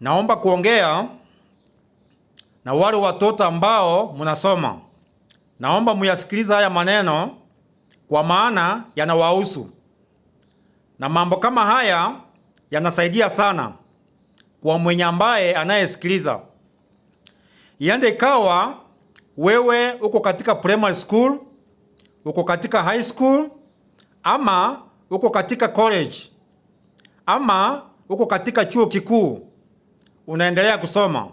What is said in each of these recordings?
Naomba kuongea na wale watoto ambao mnasoma. Naomba muyasikilize haya maneno kwa maana yanawahusu. Na mambo kama haya yanasaidia sana kwa mwenye ambaye anayesikiliza. Iende ikawa wewe uko katika primary school, uko katika high school, ama uko katika college, ama uko katika chuo kikuu unaendelea kusoma.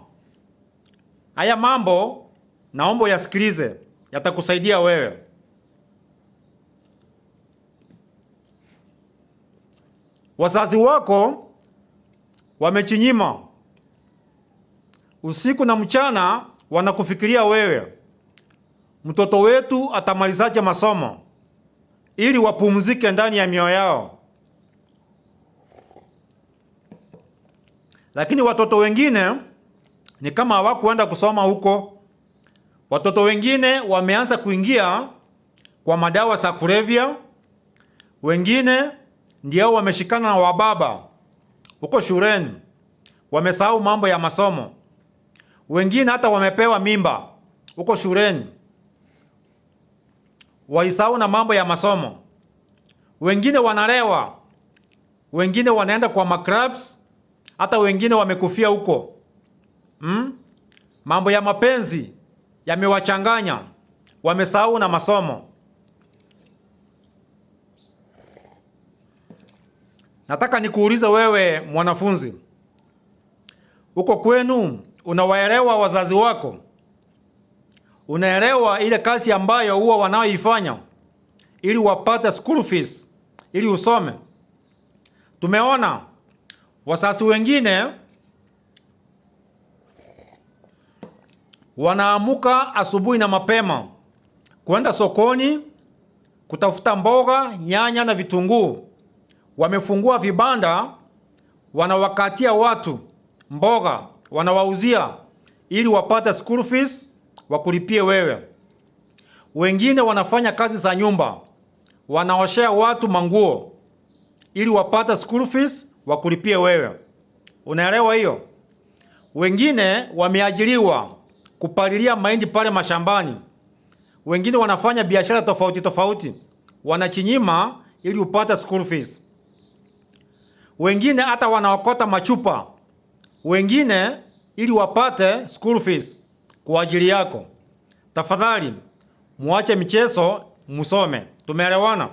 Haya mambo naomba uyasikilize, yatakusaidia wewe. Wazazi wako wamechinyima usiku na mchana, wanakufikiria wewe, mtoto wetu atamalizaje masomo, ili wapumzike ndani ya mioyo yao. Lakini watoto wengine ni kama hawakuenda kusoma huko. Watoto wengine wameanza kuingia kwa madawa za kulevya, wengine ndio wameshikana na wababa huko shuleni, wamesahau mambo ya masomo. Wengine hata wamepewa mimba huko shuleni, waisahau na mambo ya masomo. Wengine wanalewa, wengine wanaenda kwa maclubs, hata wengine wamekufia huko. Mambo ya mapenzi yamewachanganya, wamesahau na masomo. Nataka nikuulize wewe mwanafunzi, huko kwenu unawaelewa wazazi wako? Unaelewa ile kazi ambayo huwa wanaoifanya ili wapate school fees ili usome? Tumeona wazazi wengine wanaamuka asubuhi na mapema kwenda sokoni kutafuta mboga, nyanya na vitunguu. Wamefungua vibanda, wanawakatia watu mboga, wanawauzia ili wapate school fees wakulipie wewe. Wengine wanafanya kazi za nyumba, wanaoshea watu manguo ili wapate school fees wakulipie wewe. Unaelewa hiyo? Wengine wameajiriwa kupalilia mahindi pale mashambani. Wengine wanafanya biashara tofauti tofauti, wanachinyima ili upate school fees. Wengine hata wanaokota machupa, wengine ili wapate school fees kwa ajili yako. Tafadhali muache michezo, musome. Tumeelewana?